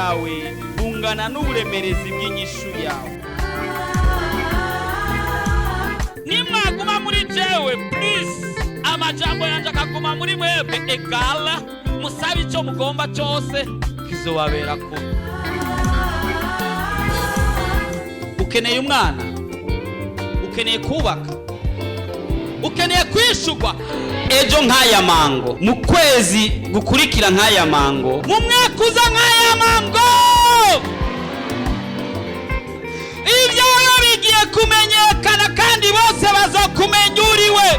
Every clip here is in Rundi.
Bwawe bungana n'uburemerezi bw'inyishu yawe. Nimwaguma muri jewe, plus amajambo yanjye akaguma muri mwebwe, egala musabe icyo mugomba cyose, kizobabera kuba. Ukeneye umwana, ukeneye kubaka, ukeneye kwishurwa ejo nk'aya mango, mu kwezi gukurikira nk'aya mango, mu mwaka uza nk'aya mango. Ibyawe bigiye kumenyekana kandi bose bazokumenya uriwe.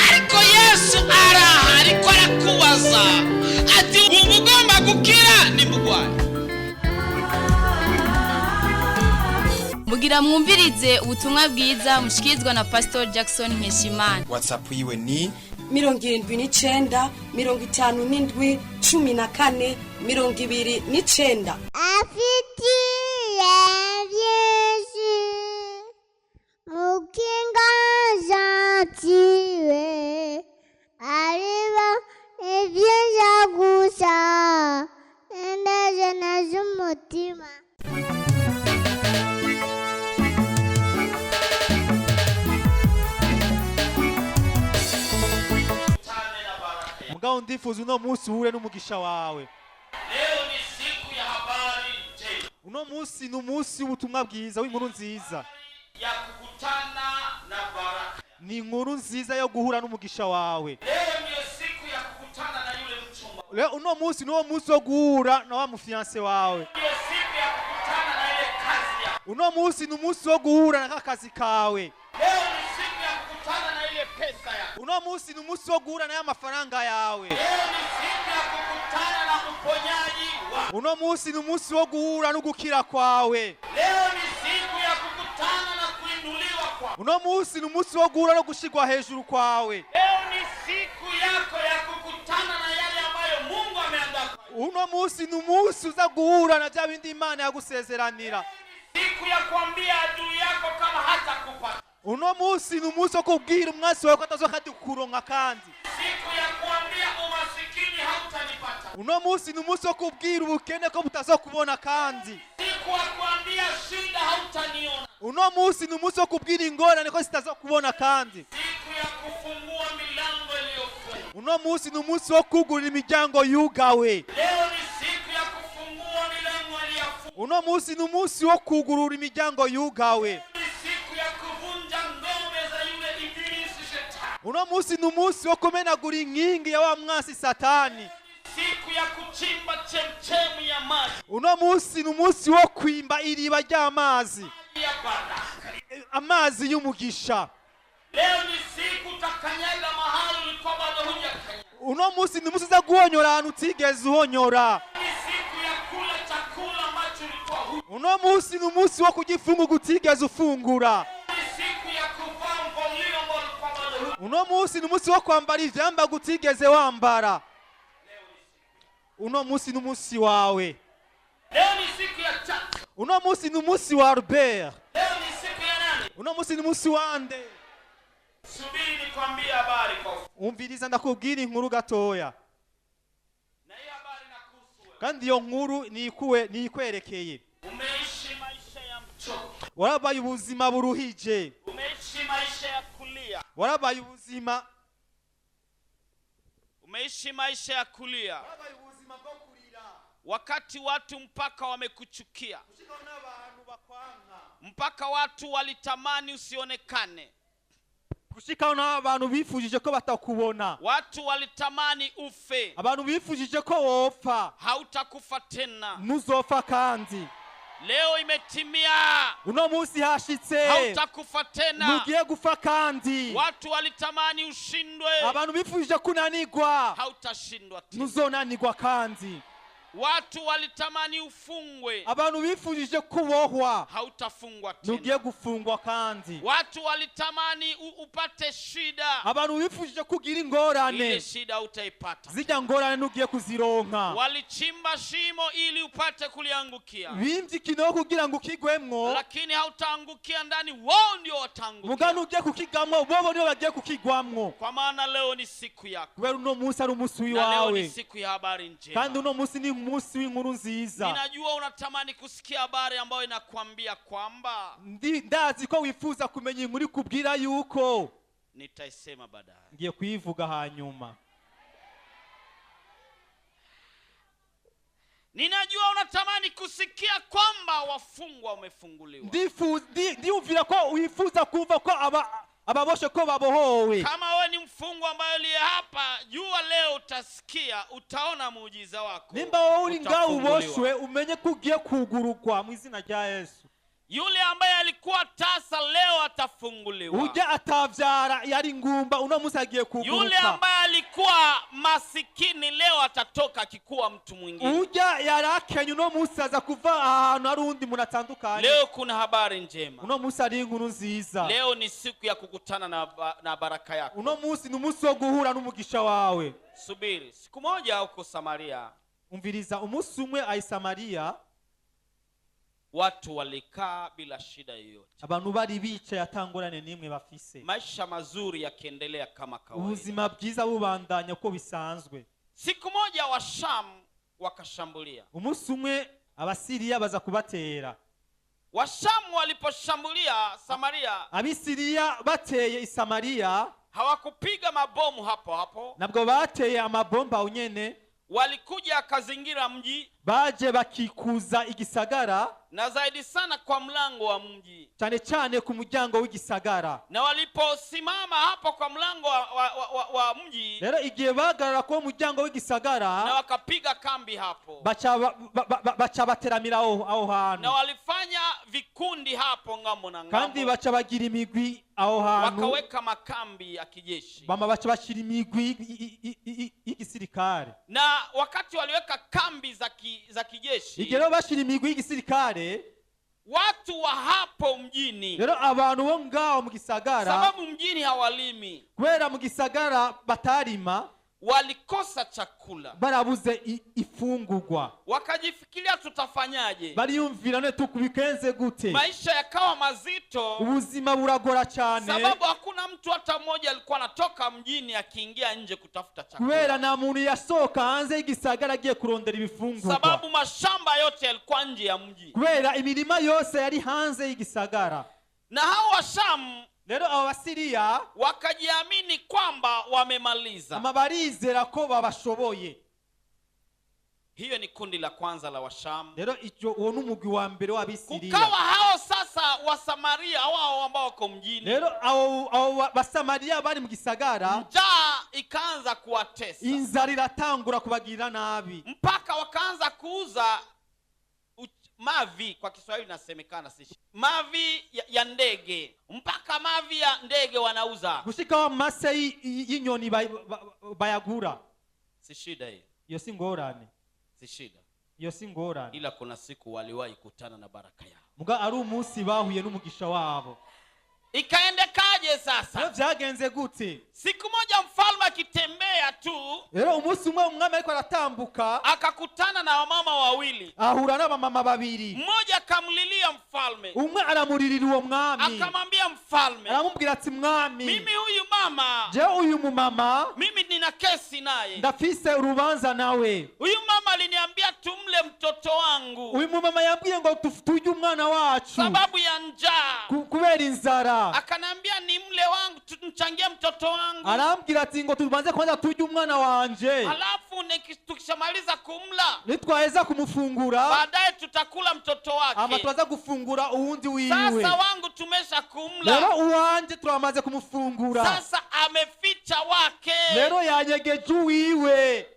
Ariko Yesu araha, ariko arakubaza ati: "Wumva ugomba gukira nimugwaye?" Mugira mwumvirize ubutumwa bwiza mushikirizwa na Pastor Jackson Nkeshimana. WhatsApp yiwe ni 79 57 14 29. Afitiye byinshi mukinga gentille, ariba ibyiza gusa indajana z'umutima. Mugabo ndifuza uno munsi uhure n'umugisha wawe. Leo ni siku ya habari njema, Uno munsi ni umunsi w'ubutumwa bwiza, w'inkuru nziza. Ya kukutana na baraka. Ni inkuru nziza yo guhura n'umugisha wawe. Leo ndiyo siku ya kukutana na yule mchumba. Leo uno munsi ni wo munsi wo guhura na wa mufiyanse wawe. Ndiyo siku ya kukutana na ile kazi yako. Uno munsi ni umunsi wo guhura na kazi kawe. Leo ni siku ya kukutana na ile pesa yako. Uno munsi ni umunsi wo guhura n'aya mafaranga yawe. Leo ni siku ya kukutana na uponyaji wako. Uno munsi ni umunsi wo guhura no gukira kwawe. Leo ni siku ya kukutana na kuinuliwa kwako. Uno munsi ni umunsi wo guhura no gushigwa hejuru kwawe. Leo ni siku yako ya kukutana na yale ambayo Mungu ameandaa kwako. Uno munsi ni umunsi uza guhura na bya bindi Imana yagusezeranira. Siku ya kuambia adui yako kama hatakupata. Uno munsi ni umunsi wo kubwira umwansi wawe ko atazokuronka kandi. Siku ya kuambia umasikini hautanipata. Uno munsi ni umunsi wo kubwira ubukene ko butazokubona kandi. Siku ya kuambia shida hautaniona. Uno munsi ni umunsi wo kubwira ingorane ko zitazokubona kandi. Siku ya kufungua milango iliyofungwa. Uno munsi ni umunsi wo kugurura imiryango yugawe. Leo ni siku ya kufungua milango iliyofungwa. Uno munsi ni umunsi wo kugurura imiryango yugawe. Ni siku ya kuvunja ngome za yule ibilisi shetani. Uno munsi ni umunsi wo kumenagura inkingi ya wa mwansi Satani. Siku ya kuchimba chemchemi ya maji Uno munsi ni umunsi wo kwimba iriba ry'amazi, ya baraka. Amazi y'umugisha. Leo ni siku utakanyaga mahali ulikuwa bado hujakanyaga. Uno munsi ni umunsi uza guhonyora ahantu utigeze uhonyora. Ni siku ya kula chakula ambacho ulikuwa hujui. Uno munsi ni umunsi wo kurya ifungurwa utigeze ufungura. Ni siku ya kuvaa mvolio ambao ulikuwa bado hujui. Uno munsi ni umunsi wo kwambara ivyambarwa utigeze wambara. Uno munsi ni umunsi wawe. Leo ni siku ya chaka. Uno munsi ni umunsi wa Albert. Leo ni siku ya nani? Uno munsi ni umunsi wande? Subiri nikwambie habari kwa ufupi. Umviriza ndakubwira inkuru gatoya. Na hii habari inakuhusu wewe. Kandi iyo nkuru nikuwe nikwerekeye. Umeishi maisha ya mchoko. Warabaye ubuzima buruhije. Umeishi maisha ya kulia. Warabaye ubuzima. Umeishi maisha ya kulia. Warabaye ubuzima bwo kurira. Wakati watu mpaka wamekuchukia, Gushikaho n'abantu bakwanka. Mpaka watu walitamani usionekane, Gushikaho n'abantu bifujije ko batakubona. Watu walitamani ufe. Abantu bifujije ko wopfa. Hautakufa tena. Ntuzopfa kandi. Leo imetimia, Uno munsi hashitse. Hautakufa tena. Ntugiye gufa kandi. Watu walitamani ushindwe, Abantu bifujije kunanigwa. Hautashindwa tena. Ntuzonanigwa kandi. Watu walitamani ufungwe, Abantu bifujije kubohwa, hautafungwa ntugiye tena. gufungwa kandi. Watu walitamani upate shida, Abantu bifujije kugira ingorane, ile shida utaipata. Zijya ngorane ntugiye kuzironka. Walichimba shimo ili upate kuliangukia, Bimvye ikinogo kugira ngo ukigwemwo, lakini hautaangukia ndani, wao ndio muga wataangukia, ntugiye kukigamwo, bobo nibo bagiye kukigwamwo. Kwa maana leo ni siku yako Kubera uno munsi ari umunsi na leo ni w'iwawe, siku ya habari njema. kandi uno munsi ni umunsi w'inkuru nziza. Ninajua unatamani kusikia habari ambayo inakwambia kwamba Ndazi ko wifuza kumenya inkuru ikubwira yuko nitaisema baadaye. Ngiye kuyivuga hanyuma. Ninajua unatamani kusikia kwamba wafungwa wamefunguliwa. Ndiyumvira ko wifuza kumva ko ababoshe ko babohowe. Kama wewe ni mfungwa ambaye uliye hapa, jua leo utasikia, utaona muujiza wako. Nimba wowe uri ngaho Utafunguliwa. uboshwe, umenye ko ugiye kugurukwa mu izina rya Yesu. Yule ambaye alikuwa tasa leo atafunguliwa. Ujya atavyara yari ngumba, uno munsi agiye Yule kuguruka. ambaye alikuwa masikini leo atatoka akikuwa mtu mwingine. Ujya yari akenye, uno munsi aza kuva ahantu hari undi muntu atandukanye. Leo kuna habari njema. Uno munsi hari inkuru nziza. Leo ni siku ya kukutana na baraka yako. Uno munsi ni umunsi wo guhura n'umugisha wawe. Subiri. Siku moja huko Samaria, Umviriza, umunsi umwe ayi Samariya, watu walikaa bila shida yoyote, abantu bari bicaye atangorane n'imwe bafise, maisha mazuri yakiendelea kama kawaida. Ubuzima bwiza bubandanya uko bisanzwe. Siku moja Washamu wakashambulia. Umunsi umwe Abasiriya baza kubatera. Washamu waliposhambulia Samaria, Abisiriya bateye i Samariya, hawakupiga mabomu hapo hapo, nabwo bateye amabomba aho nyene, walikuja akazingira mji, baje bakikuza igisagara, na zaidi sana kwa mlango wa mji. Cyane cyane ku muryango w'igisagara. Na waliposimama hapo kwa mlango wa mji, Rero igihe bahagarara ku muryango w'igisagara, na wakapiga kambi hapo, baca baca bateramira aho hantu, na walifanya vikundi hapo ngambo na kandi ngambo, baca bagira imigwi aho hantu, wakaweka makambi ya kijeshi. Bama baca bashyira imigwi y'igisirikare. Na wakati waliweka kambi za kijeshi, Igihe rero bashyira imigwi y'igisirikare, watu wa hapo mjini, rero abantu bo ngaho mu gisagara, sababu mjini hawalimi, kubera mu gisagara batarima, walikosa chakula, barabuze ifungurwa, wakajifikiria tutafanyaje? Bariyumvira none tukubikenze gute? Maisha yakawa mazito, Ubuzima buragora cyane, sababu hakuna mtu hata mmoja alikuwa anatoka mjini akiingia nje kutafuta kubera chakula, nta muntu yasohoka hanze y'igisagara agiye kurondera ibifungurwa, sababu mashamba yote yalikuwa nje ya mji. Kubera imirima yose yari hanze y'igisagara. Na hao Washamu Rero abo Basiriya wakajiamini kwamba wamemaliza. Ama barizera ko babashoboye. Hiyo ni kundi la kwanza la Washamu. Rero icyo uwo ni umugwi wa mbere w'Abisiriya. Kukawa hao sasa Wasamaria wao ambao wako mjini, Rero abo Basamariya bari mu gisagara, njaa ikaanza kuwatesa, inzara iratangura kubagirira nabi, mpaka wakaanza kuuza mavi, kwa Kiswahili inasemekana si mavi ya ndege, mpaka mavi ya ndege wanauza. Gushikaho amase y'inyoni bayagura. Si shida hiyo? Iyo si ngorane? Si shida? Iyo si ngorane? Ila kuna siku waliwahi kutana na baraka yao. Muga ari umunsi bahuye n'umugisha wabo. Ikaendekaje sasa? Rero byagenze gute? Siku moja mfalme akitembea tu, Rero umunsi umwe umwami ariko aratambuka, akakutana na wamama wawili. Ahura n'abamama babiri. Mmoja akamlilia mfalme, Umwe aramuririra uwo mwami, akamwambia mfalme, aramubwira ati mwami, mimi huyu mama, jewe uyu mumama mimi nina kesi naye. Ndafise urubanza nawe. Huyu mama aliniambia tumle mtoto wangu Uyu mumama yambwiye ngo turye umwana wacu sababu ya njaa. Kubera inzara. Akanambia ni mle wangu, tumchangie mtoto wangu, Arambwira ati ngo tubanze kwanza turye umwana wanje, halafu tukishamaliza kumla, nitwaheza kumufungura, baadaye tutakula mtoto ama wake. turaza gufungura uwundi wiwe. Sasa wangu tumesha kumla, Rero uwanje turamaze kumufungura, sasa ameficha wake. Rero yanyegeje uwiwe.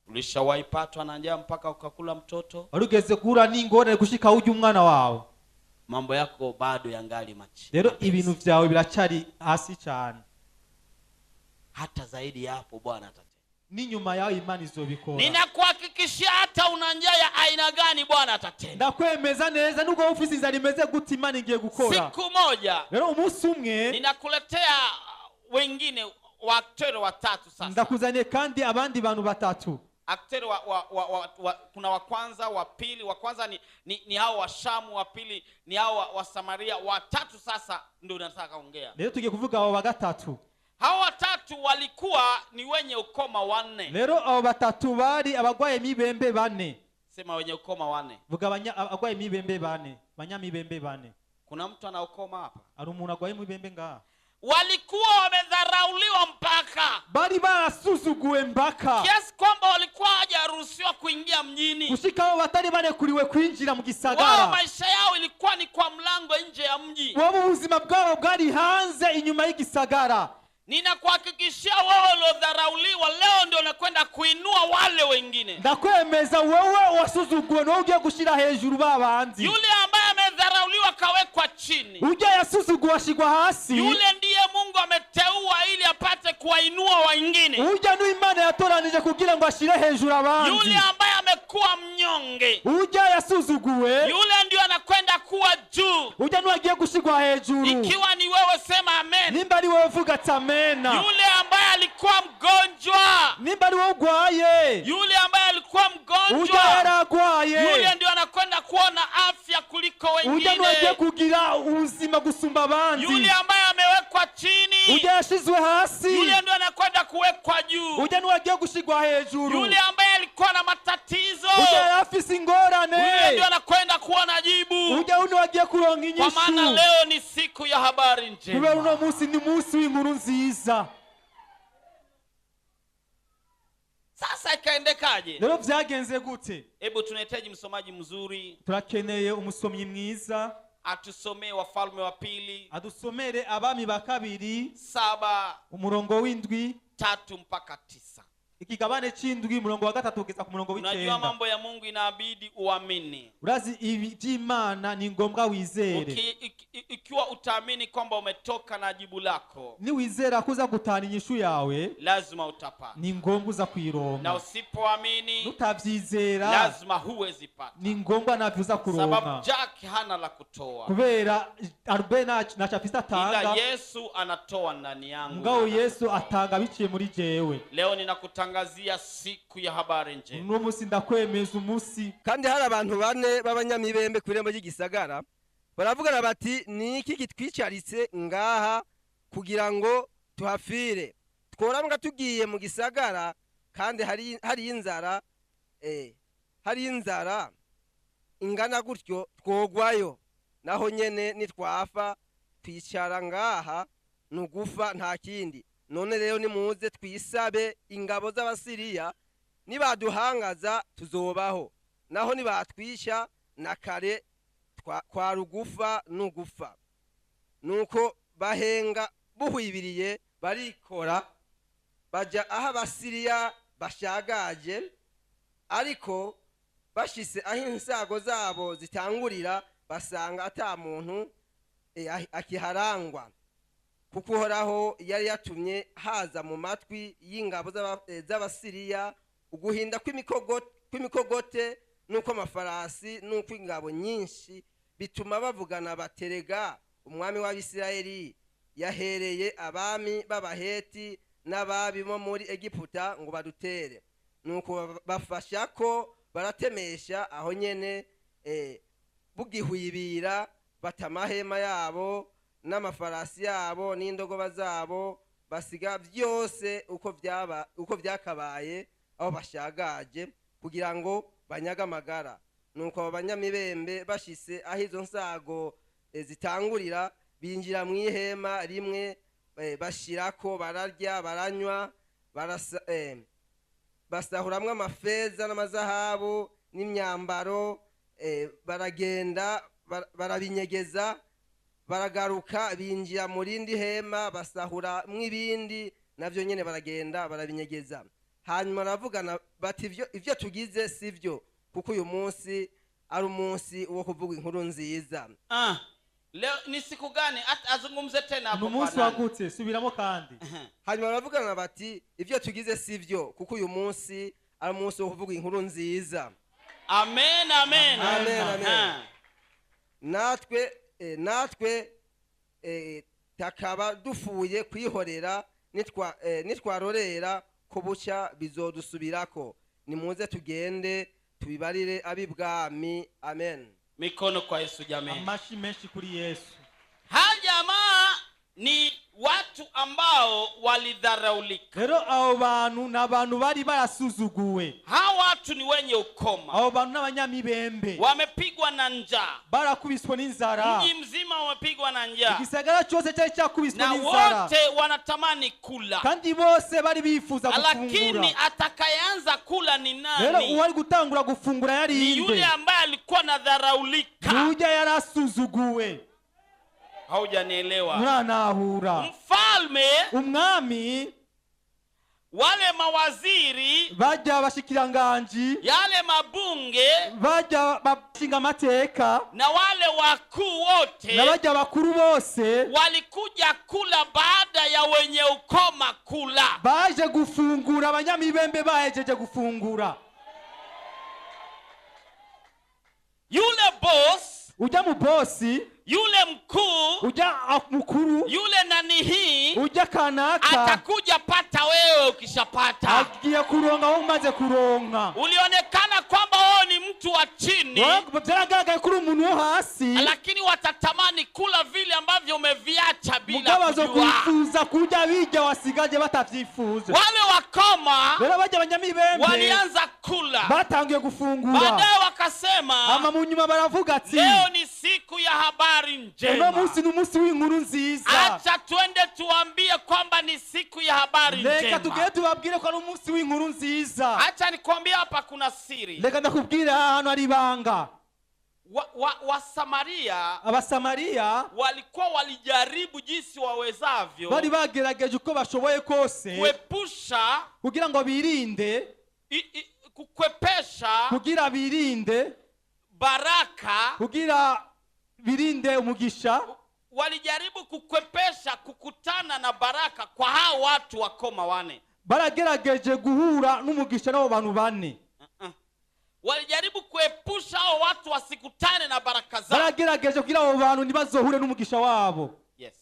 Ulishawahi patwa na njaa mpaka ukakula mtoto? Warugeze guhura n'ingorane gushika urya umwana wawe? Mambo yako bado yangali machi, Rero ibintu vyawe biracyari hasi cyane. Hata zaidi ya hapo Bwana atatenda. N'inyuma yawe Imana izobikora. Ninakuhakikishia hata una njaa ya aina gani, Bwana atatenda. Ndakwemeza neza nubwo wowe ufise inzara imeze gute, Imana igiye gukora. Siku moja Rero umunsi umwe ninakuletea wengine waacteur watatu sasa. Ndakuzaniye kandi abandi bantu batatu. Acteur wa kuna wa kwanza, wa pili. Wa kwanza ni hao wa Shamu, wa pili ni hao wa Samaria, wa tatu sasa ndio nataka ongea. Rero tugiye kuvuga abo ba gatatu. Hao watatu walikuwa ni wenye ukoma wanne. Rero abo batatu bari abagwaye mibembe bane. Sema wenye ukoma wanne. Vuga abagwaye mibembe bane, banyamibembe bane. Kuna mtu ana ukoma hapa? Ari umuntu agwaye mibembe ngaha? Walikuwa wamedharauliwa mpaka Bari barasuzuguwe mpaka kiasi kwamba walikuwa hawajaruhusiwa kuingia mjini. Gushika aho batari barekuriwe kwinjira mu Wao gisagara. maisha yao ilikuwa ni kwa mlango nje ya mji. Wowe ubuzima bwabo bwari hanze inyuma y'igisagara. Ninakuhakikishia wewe uliodharauliwa leo ndio unakwenda kuinua wale wengine. Ndakwemeza wewe wasuzuguwe niwowe ugiye gushira hejuru ba bandi. Yule ambaye amedharauliwa kawekwa chini, Ujya yasuzuguwe ashigwa hasi, yule ndiye Mungu ameteua ili apate kuwainua wengine. Ujya niwe Imana yatoranije kugira ngo ashire hejuru abandi. Yule ambaye amekuwa mnyonge, Ujya yasuzuguwe, yule ndio anakwenda kuwa juu. Ujya niwe agiye gushigwa hejuru. Ikiwa ni wewe, sema amen. Nimba ari wowe vuga ati amena. Yule ambaye alikuwa mgonjwa, Nimba ari wowe ugwaye, yule ambaye alikuwa ujya mgonjwa, yaragwaye, yule ndio anakwenda kuona afya kuliko ujya niwe agiye wengine. Kugira ubuzima gusumba abandi. Yule ambaye amewekwa chini, Ujya yashizwe hasi, yule ndio anakwenda kuwekwa juu. Ujya niwe agiye gushigwa hejuru. Yule ambaye alikuwa na matatizo, Ujya yari afise ingorane, yule ndio anakwenda kuwa na jibu. Ujya niwe agiye kuronka Kwa maana inyishu. leo ni siku ya habari Kubera njema. uno munsi ni umunsi w'inkuru nziza. Sasa ikaendekaje? Rero vyagenze gute? Hebu tunahitaji msomaji mzuri Turakeneye umusomyi mwiza atusomee Wafalme wa Pili adusomere Abami ba Kabiri 7 umurongo w'indwi 3 mpaka 9. Ikigabane c'indwi umurongo wa gatatu kugeza ku murongo Unajua w'icenda. mambo ya Mungu inabidi uamini. Urazi ibi by'Imana ni ngombwa wizere. Ikiwa utaamini kwamba umetoka na jibu lako, Niwizera ko uza gutahana inyishu yawe, lazima utapata, ni ngombwa uza na kuyironka. Usipoamini Nutavyizera, lazima huwezi pata, ni ngombwa navyo uza sababu kuronka. Jack hana la kutoa, Kubera Albert ntaco afise ila atanga, Yesu anatoa ndani yangu. mugabo Yesu atanga biciye muri jewe. Leo ninakutangazia siku ya habari njema. Uno munsi ndakwemeza umunsi. Kandi hari abantu bane b'abanyamibembe ku irembo ry'igisagara baravugana bati ni iki kitwicaritse ngaha kugira ngo tuhafire tworambwa tugiye mu gisagara kandi hari inzara hari inzara ingana gutyo twogwayo naho nyene nitwafa twicara ngaha nugufa nta kindi. None rero nimuze twisabe ingabo z'Abasiriya nibaduhangaza tuzobaho naho nibatwisha na kare kwa rugufa nugufa. Nuko bahenga buhwibiriye barikora baja aho Abasiriya bashagaje ariko bashitse aho insago zabo zitangurira basanga ata muntu akiharangwa kuko Uhoraho yari yatumye haza mu matwi y'ingabo z'Abasiriya uguhinda kw'imikogote n'uko amafarasi n'uko ingabo nyinshi bituma bavugana baterega umwami w'Abisirayeli yahereye abami b'Abaheti n'ababi bo muri Egiputa ngo badutere. Nuko bafasha ko baratemesha aho nyene bugihwibira bata amahema yabo n'amafarasi yabo n'indogoba zabo basiga byose uko byaba uko byakabaye aho bashagaje kugira ngo banyage amagara. Nuko abo banyamibembe bashitse aho izo nsago zitangurira binjira mu ihema rimwe bashirako bararya baranywa basahuramwo amafeza n'amazahabu n'imyambaro baragenda barabinyegeza baragaruka binjira mu rindi hema basahuramwo ibindi navyo nyene baragenda barabinyegeza. Hanyuma baravugana bati ivyo tugize sivyo kuko uyu munsi ari umunsi wo kuvuga inkuru nziza. Ah. Leo ni siku gani? Azungumze tena Ni hapo kwa umunsi nani? wagutse, subiramo kandi. Hanyuma baravugana bati ibyo tugize si byo, kuko uyu munsi ari umunsi wo kuvuga inkuru nziza. Amen, amen. Amen, amen. Natwe takaba dufuye kwihorera, nitwarorera ko bucya bizodusubirako. Nimuze tugende tubibarire ab'ibwami. Amen. Mikono kwa Yesu jamani. Amashi menshi kuri Yesu. Hawa jamaa ni watu ambao walidharaulika. Rero abo bantu ni abantu bari barasuzuguwe. Hawa watu ni wenye ukoma. Abo bantu n'abanyamibembe. Wamepigwa na njaa. Barakubiswe n'inzara. Mji mzima wamepigwa na njaa. Igisagara cyose cyari cyakubiswe Na n'inzara. wote wanatamani kula. Kandi bose bari bifuza Lakini gufungura. atakayeanza kula ni Rero nani? uwari gutangura gufungura yari Ni inde? yule ambaye alikuwa nadharaulika. Nujya yarasuzuguwe. Haujanielewa. Muranahura. Mfalme, Umwami, wale mawaziri, bajya abashikiranganji, yale mabunge bajya bashinga amateka, na wale wakuu wote n'abajya bakuru bose walikuja kula baada ya wenye ukoma kula. Baje gufungura abanyamibembe bahejeje gufungura. Yule boss, Ujya mu bosi, yule mkuu, ujya mukuru, yule nani hii ujya kanaka atakuja pata wewe ukishapata. Agiye kuronka wowe umaze kuronka. Ulionekana kwamba wewe ni mtu wa chini, Byaragaragaye ko uri umuntu wo hasi, lakini watatamani kula vile ambavyo umeviacha bila mugabo kujua. bazokwifuza kurya bijya wasigaje batavyifuza. Wale wakoma Rero bajya abanyamibembe walianza kula, batangiye gufungura, baadaye wakasema, ama mu nyuma baravuga ati leo ni siku ya habari uno njema, munsi ni umunsi w'inkuru nziza, acha twende tuambie kwamba ni siku ya habari reka njema. tugende tubabwire ko ari umunsi w'inkuru nziza. Acha nikwambie, hapa kuna siri. Reka ndakubwire, aha hantu hari ibanga. Wa Samaria Abasamariya walikuwa walijaribu jinsi wawezavyo bari bagerageje uko bashoboye kose kuepusha kugira ngo birinde kukwepesha kugira birinde baraka. Kugira birinde umugisha. Walijaribu kukwepesha kukutana na baraka kwa hao watu wakoma wane. Baragerageje guhura n'umugisha n'abo bantu bane. Walijaribu kuepusha hao watu wasikutane na baraka zao. Baragerageje kugira abo bantu ntibazohure n'umugisha wabo. Yes,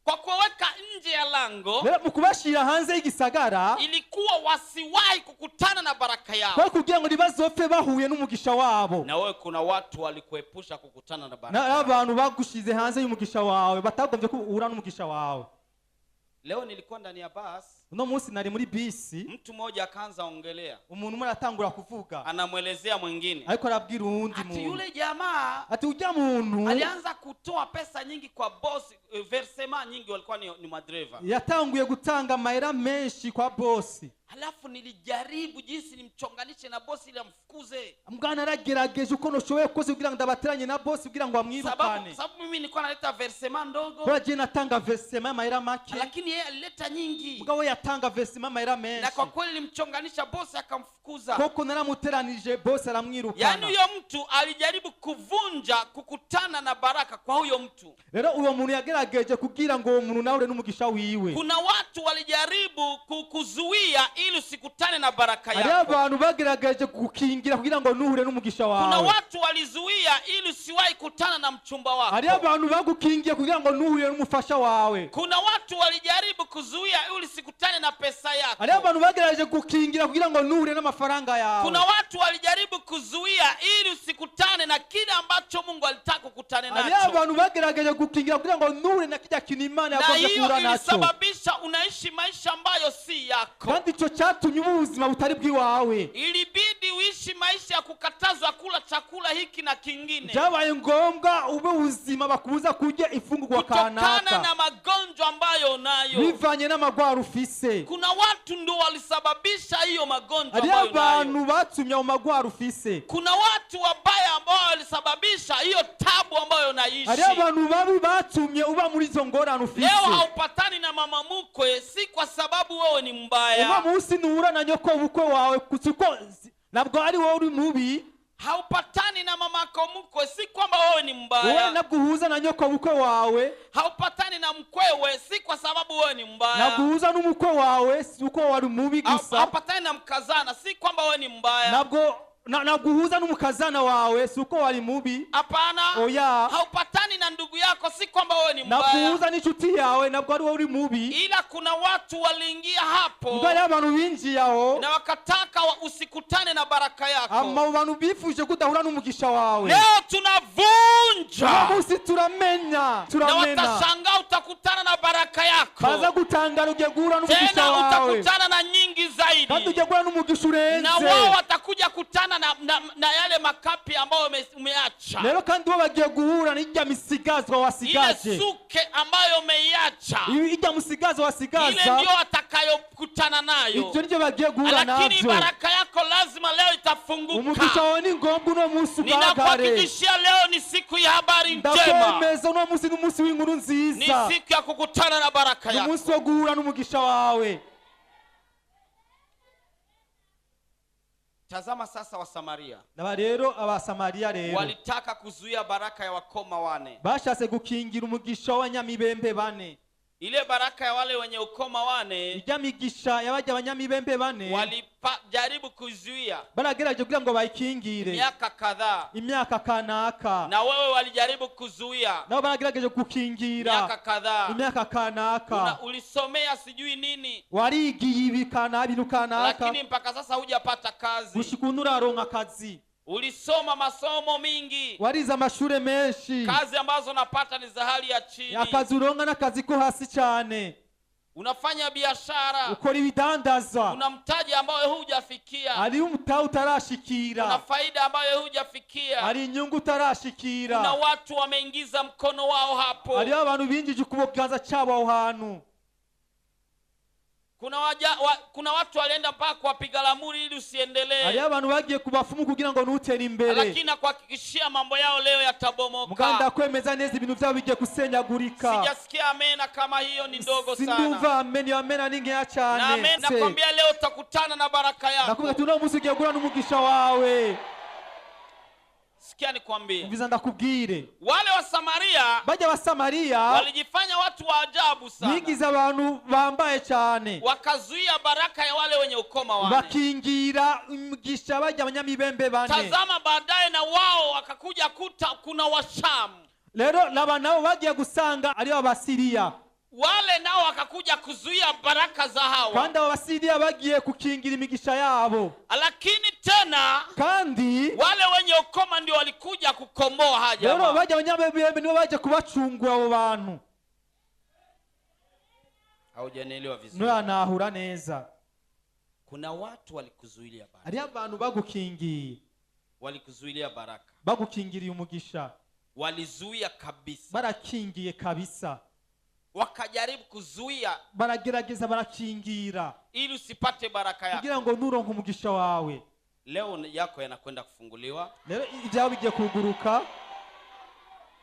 kwa kuwaweka nje ya lango. Rero mu kubashira hanze y'igisagara, Ilikuwa wasiwahi kukutana na baraka yao. kwari kugira ngo ntibazopfe bahuye n'umugisha wabo. Na wewe kuna watu walikuepusha kukutana na baraka yao. N'abantu bagushize hanze y'umugisha wawe, batagombye ko uhura n'umugisha wawe. Leo nilikuwa ndani ya basi. Uno munsi nari muri bisi. Mtu mmoja akaanza ongelea, Umuntu umwe aratangura kuvuga, anamwelezea mwingine, ariko arabwira uwundi ati muntu, yule jamaa ati ujya muntu alianza kutoa pesa nyingi kwa boss, versement nyingi, walikuwa ni madereva. Yatanguye gutanga amahera menshi kwa bosi. Halafu nilijaribu jinsi nimchonganishe na bosi ili amfukuze. Mbwana naragerageje uko noshoboye kose kugira ngo ndabateranye na bosi kugira ngo amwirukane. Sababu mimi nilikuwa naleta versement ndogo, Kubera jewe natanga versement y'amahera make, lakini yeye alileta nyingi. Mugabo we yatanga versement y'amahera Na menshi. kwa kweli nilimchonganisha, bosi akamfukuza. Koko naramuteranije, bosi Yaani aramwirukana. huyo mtu alijaribu kuvunja kukutana na baraka kwa huyo mtu. Rero uwo muntu yagerageje kugira ngo uwo muntu nawe n'umugisha wiwe. Kuna watu walijaribu kukuzuia ili usikutane na baraka Hariho yako. abantu bagerageje kugukingira kugira ngo ntuhure n'umugisha Kuna wawe. watu walizuia ili usiwahi kutana na mchumba Hariho wako. abantu bagukingiye kugira ngo ntuhure n'umufasha wawe. Kuna watu walijaribu kuzuia ili usikutane na pesa Hariho yako. abantu bagerageje gukingira kugira ngo ntuhure n'amafaranga yawe. Kuna watu walijaribu kuzuia ili usikutane na kile ambacho Mungu alitaka ukutane Hariho nacho. abantu bagerageje gukingira kugira ngo ntuhure na kijya kintu Imana Na yagombye hiyo guhura nacyo. ilisababisha unaishi maisha ambayo si yako. Kandi icyo cyatumye uba ubuzima butari bw'iwawe. Ilibidi uishi maisha ya kukatazwa kula chakula hiki na kingine, Byabaye ngombwa ube ubuzima bakubuza kurya ifungurwa kutokana kanaka, na magonjwa ambayo unayo. Bivanye n'amagwara ufise. Kuna watu ndio walisababisha hiyo magonjwa Hariho ambayo unayo. abantu batumye ayo magwara ufise. Kuna watu wabaya ambao walisababisha hiyo tabu ambayo unaishi. Hariho abantu babi batumye uba muri izo ngorane ufise. Leo haupatani na mama mkwe si kwa sababu wewe ni Uno mbaya. munsi ntuhura na nyoko bukwe wawe siko, ntabwo ari wowe uri mubi. Haupatani na mamako mkwe si kwamba wewe ni Wowe mbaya. nabwo uhuza na nyoko bukwe wawe. Haupatani na mkwewe si kwa sababu wewe ni mbaya. Nabwo uhuza n'umukwe wawe si uko wari mubi gusa. Haupatani na mkazana si kwamba wewe ni mbaya. Nabwo nabwo uhuza n'umukazana wawe si uko wari mubi. Hapana. Oya. Haupatani na ndugu yako si kwamba wewe ni Nabwo mbaya. uhuza n'inshuti yawe nabwo ari wowe uri mubi. Ila kuna watu waliingia hapo Mbere y'abantu binjiye aho na wakataka usikutane na baraka yako. Abo bantu bifuje kudahura n'umugisha wawe. Leo tunavunja. Uno munsi turamenya, Na turamena. watashangaa utakutana na baraka yako. Baza gutangara ugiye guhura n'umugisha Tena wawe. utakutana na nyingi zaidi. Kandi ugiye guhura n'umugisha urenze. Na wao watakuja kutana na yale makapi ambayo umeacha. Rero kandi bo bagiye guhura n'ijya misigazwa wasigaje. Ile suke ambayo umeiacha. Ijya musigazwa wasigaza. Ile ndio watakayokutana nayo. Ibyo nibyo bagiye guhura Lakini navyo. baraka yako lazima leo itafunguka. Umugisha wawe ni ngombwa uno munsi ugaragare. Ninakuhakikishia leo ni siku ya habari njema. Ndakwemeza uno munsi ni umunsi w'inkuru Ni nziza. siku ya kukutana na baraka Ni yako. umunsi wo guhura n'umugisha wawe. Tazama sasa wa Samaria. Naba rero abasamariya rero walitaka kuzuia baraka ya wakoma wane. Bashatse gukingira umugisha w'abanyamibembe bane. Ile baraka ya wale wenye ukoma wane Ijya migisha y'abajya abanyamibembe bane walijaribu kuzuia baragerageje kugira ngo bayikingire miaka kadhaa. Imyaka kanaka. Na wewe walijaribu kuzuia Nabo baragerageje gukingira miaka kadhaa. imyaka kanaka. Ulisomea sijui nini. Warigiye ibi kana bintu kanaka. Lakini mpaka sasa hujapata kazi. Gushika ubu nturaronka akazi. Ulisoma masomo mingi. Warize amashure menshi. Kazi ambazo napata ni za hali ya chini. Akazi uronka n'akazi ko hasi cyane. Unafanya biashara. Ukora ibidandaza. Una mtaji ambao hujafikia. Hari umutahe utarashikira. Una faida ambayo hujafikia. Hari inyungu utarashikira. Kuna watu wameingiza mkono wao hapo. Hariho abantu binjije ukuboko cyabo aho hantu. Kuna watu walienda mpaka kuwapiga lamuri ili usiendelee. Hariho abantu bagiye kubafumu kugira ngo ntutere imbere. Lakini nakuhakikishia mambo yao leo yatabomoka. Muganda kwemeza neza ibintu byabo bigiye kusenyagurika. Sijasikia amena kama hiyo, ni ndogo sana. Sindumva amen, iyo amena ni nkeya cyane. Na amen, nakwambia leo utakutana na baraka yako. Nakubwira ati uno munsi ugiye guhura n'umugisha wawe. Sikia nikwambie. Umviza ndakubwire. Wale wa Samaria bajya ba Samaria walijifanya watu wa ajabu sana. Bigize abantu bambaye cyane. Wakazuia baraka ya wale wenye ukoma wane. Bakingira umugisha bajya abanyamibembe bane. Tazama baadaye na wao wakakuja kuta kuna Washamu. Rero laba nabo bagiye gusanga ari Abasiriya. Wale nao wakakuja kuzuia baraka za hawa. Kandi abo Basiriya bagiye kukingira imigisha yabo. Lakini tena kandi wale wenye ukoma ndio walikuja kukomboa haja. Rero bajya abanyamibembe nibo baje kubacungura abo bantu. Haujanielewa vizuri. Nuranahura neza. Kuna watu walikuzuilia baraka. Ari abantu bagukingiye. Walikuzuilia baraka. Bagukingiriye umugisha. Walizuia kabisa. Barakingiye kabisa. Wakajaribu kuzuia. Baragerageza barakingira. Ili usipate baraka yako. Kugira ngo nuronke umugisha wawe. Leo yako yanakwenda kufunguliwa. Leo ibyawe bigiye kuguruka.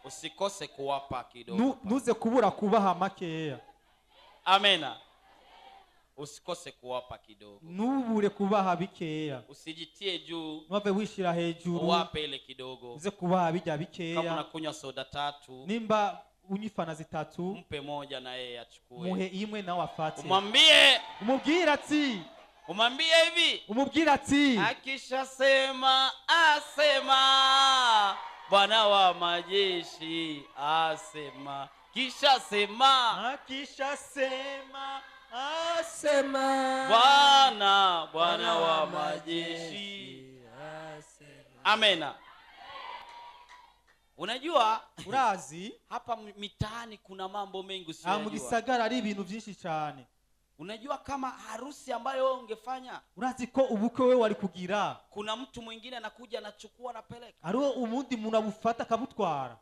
Usikose kuwapa kidogo. Nuze kubura kubaha makeya. Amena. Usikose kuwapa kidogo. Nubure kubaha bikeya. Usijitie juu. Nwave wishira hejuru. Uwape ile kidogo. Uze kubaha bijya bikeya. Kama unakunywa soda tatu. Nimba unyifana zitatu. Mpe moja na yeye achukue. Muhe imwe nawe afate. Umwambie. Umubwire ati. Umwambie hivi. Umubwire ati. Akishasema asema Bwana wa majeshi asema. Kisha sema. Akisha sema asema Bwana wa majeshi asema. Amena. Unajua urazi hapa mitaani kuna mambo mengi usiyojua. Mu gisagara ari ibintu byinshi cyane. Unajua kama harusi ambayo wewe ungefanya, urazi ko ubukwe wewe wari kugira, kuna mtu mwingine anakuja anachukua anapeleka. Hariho umundi muntu abufata akabutwara.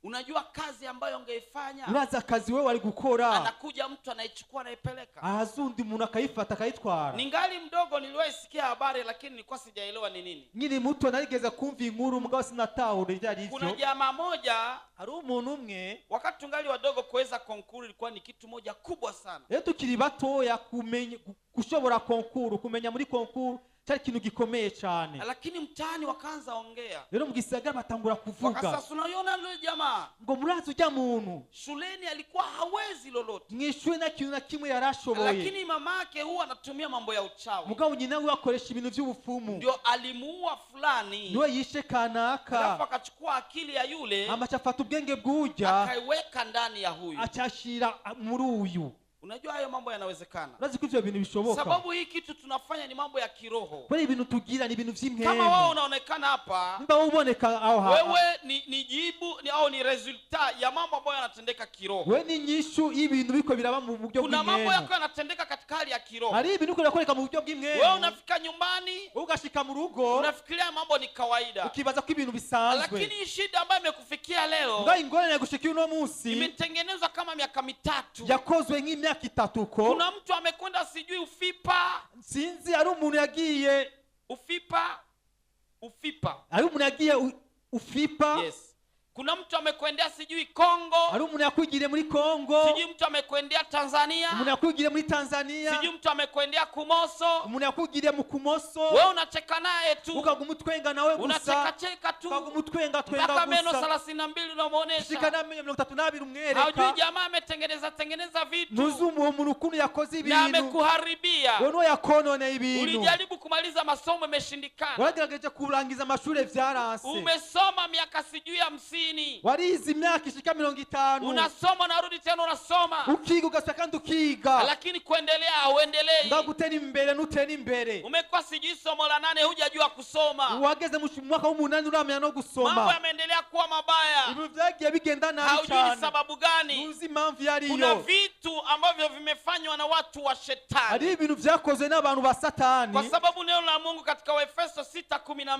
Unajua kazi ambayo ungeifanya, urazi akazi wewe wari gukora, anakuja mtu anaichukua anaipeleka. Ahazundi umuntu akayifata akayitwara. Ningali mdogo niliwahi sikia habari lakini nilikuwa sijaelewa ni nini. Nkiri muto narigeze kumva inkuru mugabo sinatahura ibyo ari byo. Kuna jamaa moja, hari umuntu umwe, wakati tungali wadogo kuweza konkuru ilikuwa ni kitu moja kubwa sana. Rero tukiri batoya kumenya gushobora konkuru, kumenya muri konkuru Cyari ikintu gikomeye cyane. Lakini mtaani wakaanza ongea. Rero mu gisagara batangura kuvuga. Wakasasa, unaiona yule jamaa, Ngo murazi ujya muntu, shuleni alikuwa hawezi lolote, mu ishuri nta kintu na kimwe yarashoboye, lakini mamake huwa anatumia mambo ya uchawi, mugabo nyina we akoresha ibintu by'ubupfumu, ndio alimuua fulani, niwe yishe alafu kanaka, akachukua akili ya yule amaca afata ubwenge bw'ujya, akaiweka ndani ya huyu. Acashira muri uyu. Unajua hayo mambo yanawezekana, Urazi ko ivyo bintu bishoboka, sababu hii kitu tunafanya ni mambo ya kiroho. Kubera ibintu tugira ni ibintu Kama wewe vy'impwemu. unaonekana hapa, Nimba wowe uboneka aho wewe ni jibu au ni resulta ya mambo ambayo yanatendeka kiroho. We ni inyishu y'ibintu biko biraba mu buryo Kuna mambo bw'impwemu. yako yanatendeka katika hali ya kiroho. Hari ibintu biriko birakoreka mu buryo Wewe bw'impwemu. unafika nyumbani, Wowe ugashika mu rugo, unafikiria mambo ni kawaida, ukibaza ko ibintu bisanzwe, lakini hii shida ambayo imekufikia leo ngaho ingorane yagushikiye uno munsi imetengenezwa kama miaka 3. yakozwe nk'imyaka 3 ko. Kuna mtu amekwenda sijui Ufipa, Sinzi ari umuntu yagiye Ufipa, Ufipa, ari umuntu yagiye Ufipa, yes. Kuna mtu amekwendea sijui Kongo, ari umuntu yakwigiriye muri Kongo, sijui mtu amekwendea Tanzania, umuntu yakwigiriye muri Tanzania, sijui mtu amekwendea Kumoso. Umuntu yakwigiriye mu Kumoso. Wewe unacheka naye tu, Ukaguma utwenga nawe gusa, unachekacheka tu ukaguma utwenga twenga mpaka meno gusa, 32 unamuonesha. shika n'amenyo 32 Haujui umwereka. jamaa ametengeneza tengeneza vitu Ntuzi uwo muntu ukuntu yakoze na ibintu, amekuharibia. wowe niwe yakononeye ibintu. Ulijaribu kumaliza masomo, imeshindikana. Waragerageje kurangiza amashuri, vyaranse. Umesoma miaka sijui 50, Warize imyaka ishika 50, unasoma narudi tena unasoma, ukiga ugasubira kandi ukiga, lakini kuendelea hauendelei. ngaho gutera imbere ntutera imbere. Umekuwa sijui somo la 8, hujajua kusoma. Wageze mu mwaka w'umunani uramenya no Mambo gusoma. yameendelea kuwa mabaya, Ibintu vyagiye bigenda nabi haujui ni cyane, sababu gani. ntuzi impamvu iyo Kuna ariyo. vitu ambavyo vimefanywa na watu wa Hari shetani, ibintu vyakozwe n'abantu ba kwa Satani, sababu neno la Mungu katika Waefeso 6:12 kubera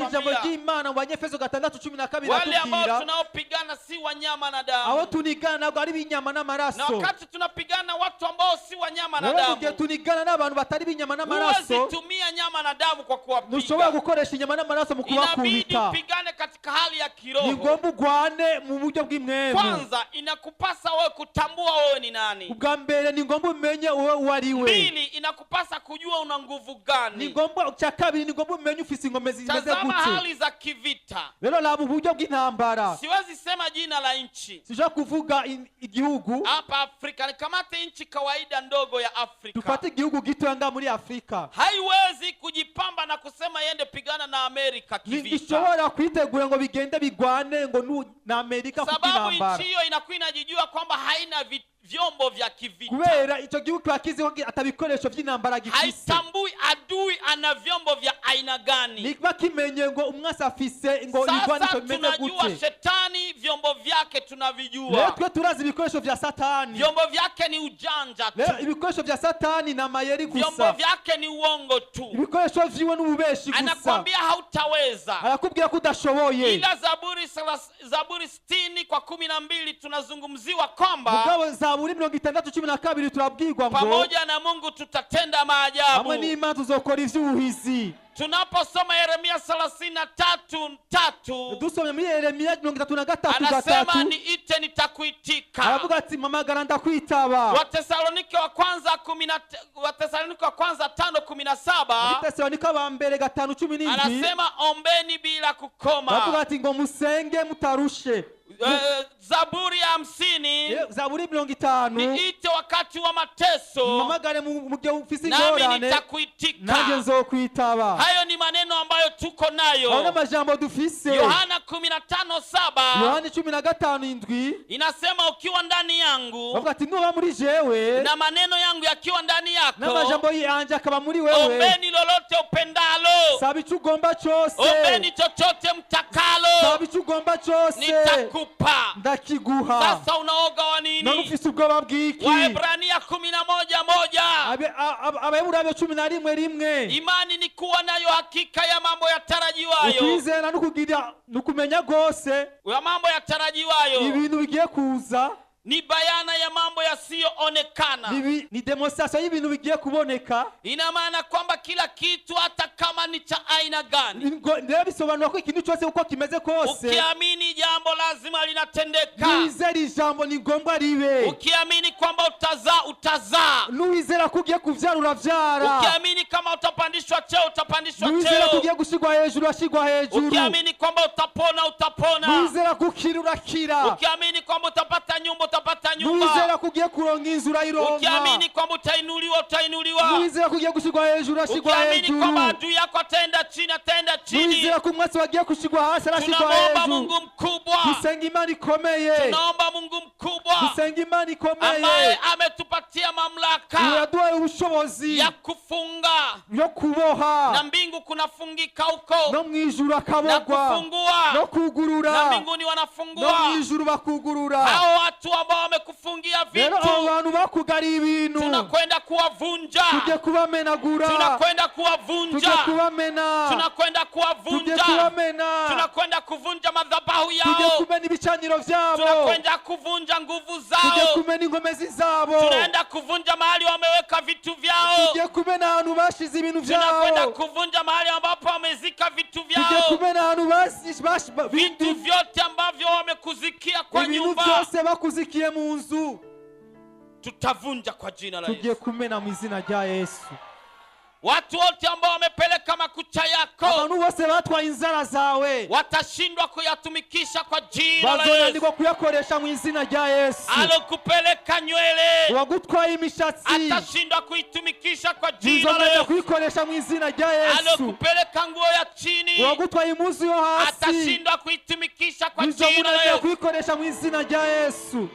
ijambo linatuambia ry'Imana mu Banyefeso 6:12 wale ambao ratubwira tunaopigana si wanyama na abo damu. tunigana ntabwo ari ibinyama Na n'amaraso. wakati tunapigana watu ambao si wanyama na Rero mu gihe damu, tunigana n'abantu batari ibinyama n'amaraso, huwezi tumia nyama na damu kwa ntushobora kuwapiga. gukoresha inyama n'amaraso mu Inabidi kubakubita. upigane katika hali ya Ni kiroho. ngombwa ugwane mu buryo bw'imwemu. Kwanza inakupasa wewe kutambua wewe ni nani. Ubwa mbere ni ngombwa umenye wowe uwo ari we. Pili, inakupasa kujua una nguvu Ni gani. ngombwa cya kabiri ni ngombwa umenye ufise ingome zimeze Tazama gute. hali za kivita. Rero raba uburyo bw'intambara. Siwezi sema jina la nchi Sinshobora kuvuga igihugu. hapa Afrika. Nikamate nchi kawaida ndogo ya Afrika, Dufate igihugu gitoya ngaha muri Afurika, haiwezi kujipamba na kusema iende pigana na Amerika kivita, ntishobora kwitegura ngo bigende bigwane ngo na Amerika sababu kubw'intambara, nchi hiyo inakuwa inajijua kwamba haina vyombo vya kivita, kubera icyo gihugu kiba kizi ko ata bikoresho by'intambara gifise. Haitambui adui ana vyombo vya aina gani. Niba kimenye ngo umwasi afise ngo Sasa ibigwanisho bimeze tunajua gute. shetani vyombo vyake Rero tunavijua. twe turazi ibikoresho vya Satani. Vyombo vyake ni ujanja Rero tu, ibikoresho vya Satani ni amayeri vyombo gusa, vyake ni uongo tu. ibikoresho vyiwe n'ububeshi gusa. Anakwambia hautaweza. Arakubwira ko udashoboye. Ila Zaburi 60:12 tunazungumziwa kwamba Mugabo Zaburi 60:12 turabwirwa ngo pamoja na Mungu tutatenda maajabu. hamwe n'Imana tuzokora ivy'ubuhizi. Tunaposoma Yeremia 33:3 Dusomye muri Yeremiya 33 anasema 3, niite nitakuitika. aravuga ati mpamagara ndakwitaba. Watesalonike wa kwanza Watesalonike wa kwanza 5:17 Muri Tesalonike wa mbere 5:17 anasema ombeni bila baravuga kukoma. ati ngo musenge mutarushe. Zaburi ya 50, Zaburi 50, niite wakati wa mateso mpamagare mu gihe ufise nami ingorane, nanjye nitakuitika. nzokwitaba. Hayo ni maneno ambayo tuko Ayo nayo. n'amajambo dufise. Yohana 15:7 Yohani 15:7 inasema ukiwa ndani yangu bavuga ati nuba muri jewe na maneno yangu yakiwa ndani yako, n'amajambo yanje akaba muri wewe, ombeni lolote upendalo, saba icyo ugomba cyose, ombeni chochote mtakalo, saba icyo ugomba cyose, nitakupa. ndakiguha. Sasa unaoga wa None nini? ufise ubwoba bw'iki? Waebrania 11:1, Abaheburayo 11:1, imani ni kuwa nayo hakika ya mambo yatarajiwayo, ukwizera nukugira nukumenya rwose ya mambo yatarajiwayo, ibintu bigiye kuza, Ni bayana ya mambo yasiyoonekana. Ni demonstration y'ibintu bigiye kuboneka. Ina maana kwamba kila kitu, hata kama ni cha aina gani, Rero bisobanura ko ikintu cyose uko kimeze kose, ukiamini jambo lazima linatendeka. Wizera ijambo ni ngombwa ribe. Ukiamini kwamba utazaa, utazaa. Nuwizera ko ugiye kuvyara, uravyara. Ukiamini kama utapandishwa cheo, utapandishwa Nuwizera ko cheo. ugiye gushirwa hejuru, urashirwa hejuru. Ukiamini kwamba utapona, utapona. Nuwizera ko ukira, urakira. Ukiamini kwamba utapata nyumba, utapata Nuwizera nyumba. ko ugiye kuronka inzu, urayironka. Ukiamini kwamba utainuliwa, utainuliwa. Nuwizera ko ugiye gushirwa hejuru, urashirwa Ukiamini hejuru. kwamba adui yako ataenda chini, ataenda chini. Nuwizera ko umwasi wagiye gushirwa hasi, arashirwa Tunamwomba hejuru. Mungu mkubwa, Dusenga Imana ikomeye. tunaomba Mungu mkubwa Dusenga Imana ikomeye ambaye ametupatia mamlaka iraduhaye ubushobozi ya kufunga yo na kuboha, mbingu kunafungika huko no mu ijuru na akabogwa, kufungua no kugurura, na mbinguni no wanafungua. mu ijuru bakugurura. Hao watu ambao wamekufungia Rero abo vitu, bantu bakugariye ibintu, tunakwenda kuwavunja, tujye kubamenagura, tunakwenda tujye kuwavunja, kubamena, tunakwenda tujye kuwavunja, kubamena, tunakwenda kuvunja madhabahu tujye yao, kumena ibicaniro byabo, tunakwenda kuvunja nguvu tujye zao, kumena ingomezi zabo, tunaenda kuvunja mahali wameweka vitu vyao, tujye kumena ahantu bashize ibintu tunakwenda byabo, kuvunja mahali ambapo wamezika vitu tujye vyao, kumena ahantu vitu vyote ambavyo wamekuzikia kwa ibintu nyumba, byose bakuzikiye mu nzu, tutavunja kwa jina la tugiye Yesu. kumena mu izina rya Yesu. Watu wote ambao wamepeleka makucha yako Abantu bose batwaye inzara zawe watashindwa kuyatumikisha kwa jina la Yesu. bazonanirwa kuyakoresha mu izina rya Yesu. Alokupeleka nywele Uwagutwaye imishatsi atashindwa kuitumikisha kwa jina la bizonanirwa Yesu. kuyikoresha mu izina rya Yesu. Alokupeleka nguo ya chini Uwagutwaye impuzu yo hasi atashindwa kuitumikisha kwa jina la bizomunanira Yesu. kuyikoresha mu izina rya Yesu.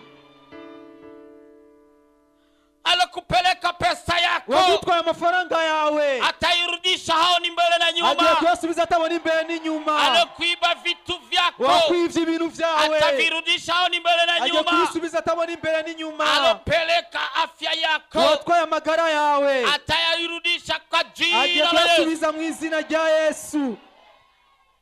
Alokupeleka pesa yako Uwagutwaye amafaranga yawe atairudisha, hao ni mbele na agiye nyuma. kuyasubiza atabona imbere n'inyuma. Alokuiba vitu vyako Uwakwivye ibintu vyawe atavirudisha, hao ni mbele na agiye nyuma. kubisubiza atabona imbere n'inyuma. Alopeleka afya yako Uwatwaye amagara yawe atayairudisha kwa agiye jina la Yesu. kuyasubiza mu izina rya Yesu.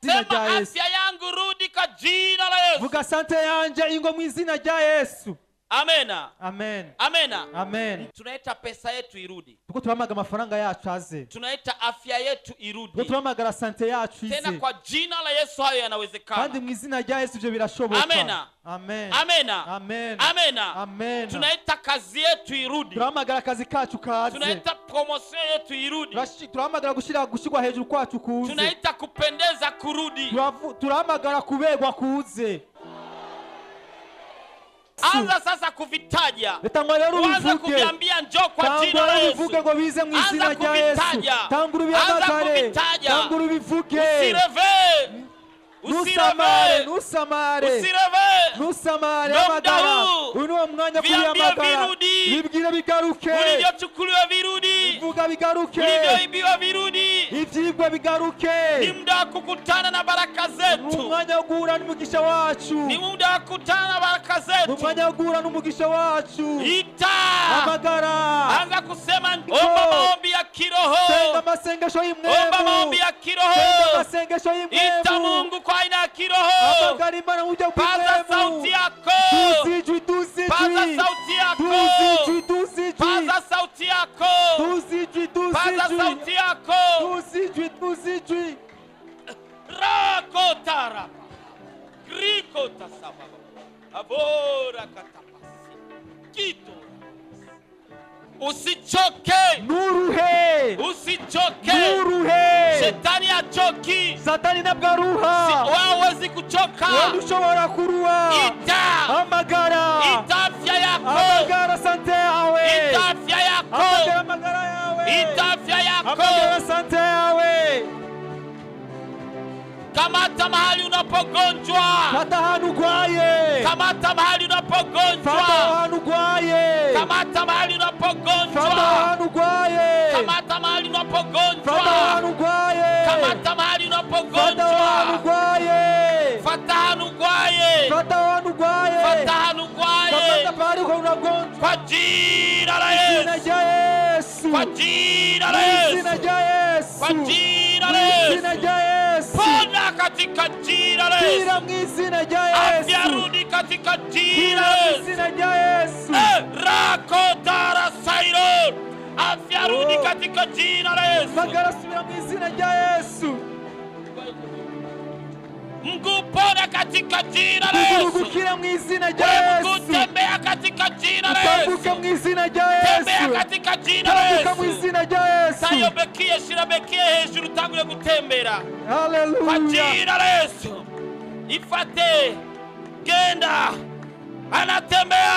Izina Sema rya Yesu. afya yangu rudi kwa jina la Yesu. Vuga sante yanje ingo mu izina rya Yesu. Amena, Amen. amena. Amen. Tunaita pesa yetu irudi, Tuko turamagara amafaranga yacu aze, tunaita afya yetu tuko irudi turamagara sante yacu tena ize, kwa jina la Yesu. Hayo kandi yanawezekana. mu izina rya Yesu ibyo birashoboka. Amena. Amen. Amena, Amen. amena. Amen. Tunaita kazi yetu irudi, Turahamagara akazi kacu kaze, tunaita promotion yetu irudi, turahamagara gushirwa hejuru kwacu kuze, tunaita kupendeza kurudi. Turahamagara kubegwa kuze. Anza sasa kuvitaja, Reka ngo rero anza ubivuge, kuviambia njoo kwa jina tangura la ubivuge Yesu. ngo bize mu Anza izina rya Yesu. kuvitaja. Tangura Anza ubihamagare, kuvitaja. tangura ubivuge. Usireve, Ntusamare, usireve, ntusamare, usireve. ntusamare. Ndo Hamagara. muda huu. Uyu ni wo mwanya Viambie kubihamagara. virudi. Bibwire bigaruke, Ulivyochukuliwa virudi, vuga bigaruke, ulivyoibiwa virudi. ivyigwa bigaruke. Ni muda wa kukutana na baraka Ni zetu, umwanya wo guhura n'umugisha wacu, ni muda wa kukutana na baraka ni zetu. umwanya wo guhura n'umugisha wacu. Ita, Hamagara, anza kusema, omba maombi ya senga kiroho, amasengesho omba y'imwemu, maombi ya senga kiroho. amasengesho Ita y'imwemu. Mungu kwa aina ya kiroho, Hamagara Imana mu buryo paza bw'imwemu. sauti yako, Duza ijwi, duza paza ijwi, sauti yako, duza ijwi, duza ijwi, paza sauti yako, duza ijwi, duza paza ijwi, sauti yako. duza ijwi, duza ijwi. Rakotara grikotasababa abora katapasi kito. Usichoke, Nturuhe, usichoke. nturuhe. Shetani hachoki, Satani ntabwo aruha, wewe huwezi kuchoka. wowe ushobora kuruha. Ita, Hamagara, ita afya yako, hamagara sante yawe, ita afya yako, hamagara amagara yawe, ita afya yako. hamagara sante yawe. Kamata mahali unapogonjwa, Fata ahantu urwaye, kamata mahali fata unapogonjwa, ahantu urwaye, kamata mahali fata unapogonjwa, ahantu urwaye, kamata mahali fata unapogonjwa, ahantu urwaye, kamata mahali fata ahantu unapogonjwa, urwaye, fata ahantu urwaye, fata ahantu urwaye, fata ahantu urwaye kamata pahali uko unagonjwa. kwa jina la Izina Yesu, rya Yesu, kwa jina la izina Yesu, rya Yesu, kwa jina la izina Yesu, rya Yesu. pona katika jina la Yesu. Kira Kira mu izina rya Afya Yesu. rudi katika jina Kira la mu Yesu. izina rya Yesu. Eh, rakotara sairo. Afya rudi Oh. katika jina la Yesu. Magara subira mu izina rya Yesu. Mguu pona katika jina la Ukuguru Yesu. gukira mu izina rya Wewe mguu Yesu. tembea katika jina la Utambuke Yesu. mu izina rya Tembea Yesu. katika jina la Tambuka mu Yesu. izina rya Yesu. Tayo bekie shira bekie hejuru tangure gutembera. Kwa Haleluya. jina la Yesu. Ifate. Genda. Anatembea.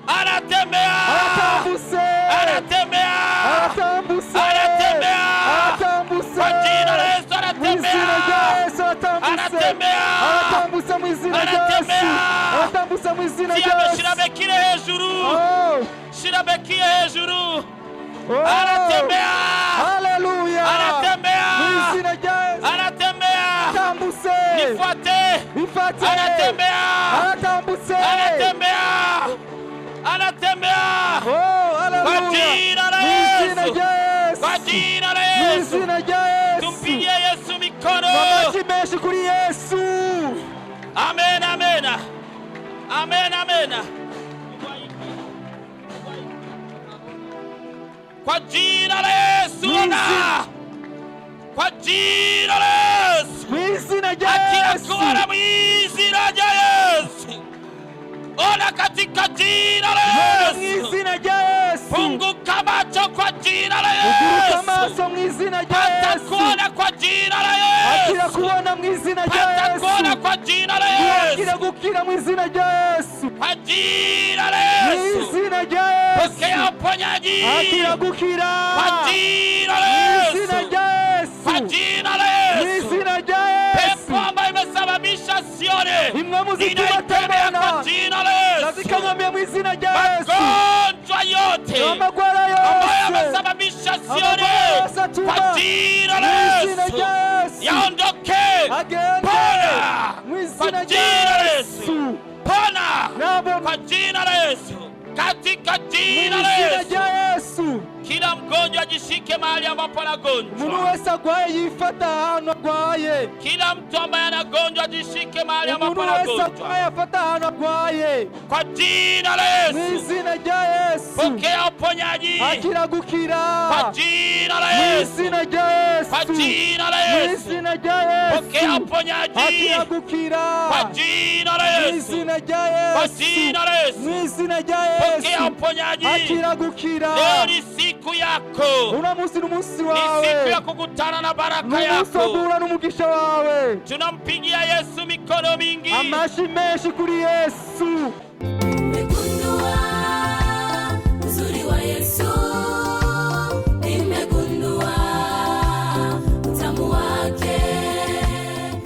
Anatembea. Aratambutse. Anatembea. Aratambutse. Anatembea. Aratambutse. Kwa jina la Yesu Mu izina rya anatembea. Yesu aratambutse. Anatembea. Aratambutse mu izina rya Yesu. Anatembea. Aratambutse mu izina rya Tiame Yesu. shira bekire hejuru. Oh. Shira bekie hejuru. Oh. Anatembea. Haleluya. Anatembea. Mu izina rya Yesu. Anatembea. Aratambutse. Nifuate. Ifate. Anatembea. Aratambutse. Anatembea. Anatembea. Oh, Kwa haleluya. jina la Mu izina Yesu. rya Yesu. Kwa jina la Mu Yesu. izina rya Yesu. Tumpigie Yesu mikono. Amashyi menshi kuri Yesu. Amen, amen. Amen, amen. Kwa jina la Yesu Mu ona. izina- Kwa jina la Yesu. Mu izina rya Akira Yesu. kuona mu izina rya Yesu. Ona katika jina la Mu Yesu. izina rya Yesu. Funguka macho kwa jina la Uguruka Yesu. amaso mu izina rya Pata Yesu. kuona kwa jina la Akira Yesu. kubona mu izina rya Pata kuona Yesu. kwa jina la Akira Yesu. gukira mu izina rya Yesu. Kwa jina la Mu Yesu. izina rya Yesu. Pokea uponyaji Akira gukira. kwa jina la Mu izina Yesu. rya Kwa Yesu. jina la Mu Yesu. izina rya Yesu. Pepo ambayo imesababisha sione Imwe mu zituma ninaikemea atabona. kwa jina la Yesu. Ndazikangamiye mu izina rya Yesu. Magonjwa yote Amagwara ambayo yose. yamesababisha sione Amagwara yose atuma. kwa jina la Mu izina Yesu rya Yesu. yaondoke. Agende. Pona Mu kwa izina rya jina la Yesu. Yesu. Pona Nabona. kwa jina la Yesu, katika Mu jina la izina Yesu. rya Yesu. Kila mgonjwa ajishike mahali ambapo Umuntu anagonjwa. wese agwaye yifata ahantu agwaye. Kila mtu ambaye anagonjwa ajishike mahali ambapo Umuntu wese anagonjwa agwaye afata ahantu agwaye. kwa jina la Mu Yesu. izina rya Yesu. Pokea uponyaji Akira gukira. kwa jina la Mu Yesu, izina rya Yesu. kwa jina la Mu Yesu. izina rya Pokea Yesu. uponyaji Akira gukira. kwa jina la Mu Yesu, izina rya kwa Yesu. jina la Yesu. Mu izina rya Pokea Yesu. uponyaji. Akira gukira. Leo ni siku yako, Uno munsi ni umunsi ni siku wawe. ya kukutana na Ni baraka umunsi wo yako. guhura n'umugisha wawe. Tunampigia Yesu mikono mingi. Amashi menshi kuri Yesu. Nimegundua uzuri wa Yesu, nimegundua utamu wake.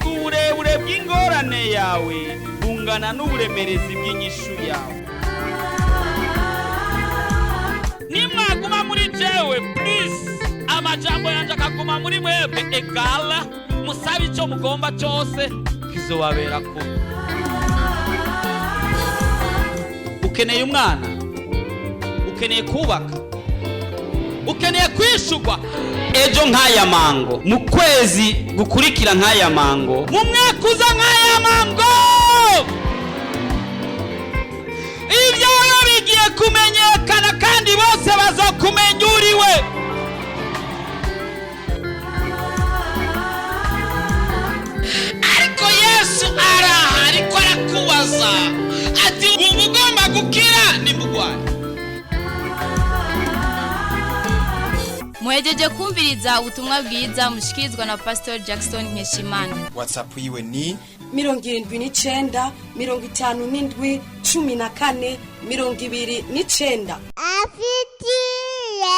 Uburebure bw'ingorane yawe bungana n'uburemerezi bw'inyishu yawe. Nimwaguma muri jewe please, amajambo yanje akaguma muri mwebwe egala, musabe ico mugomba cose kizobabera kubi. Ukeneye umwana, ukeneye kubaka, ukeneye kwishurwa ejo nk'aya mango, mu kwezi gukurikira nk'aya mango, mu mwaka uza nk'aya mango, ibyawe bigiye kumenyekana kandi bose bazokumenya uriwe. Ariko Yesu araha ariko arakubaza ati wumva ugomba gukira nimugwaye. Muhejeje kumviriza ubutumwa bwiza mushikirizwa na Pastor Jackson Nkeshimana. WhatsApp yiwe ni 79 57 14 29. Afitiye.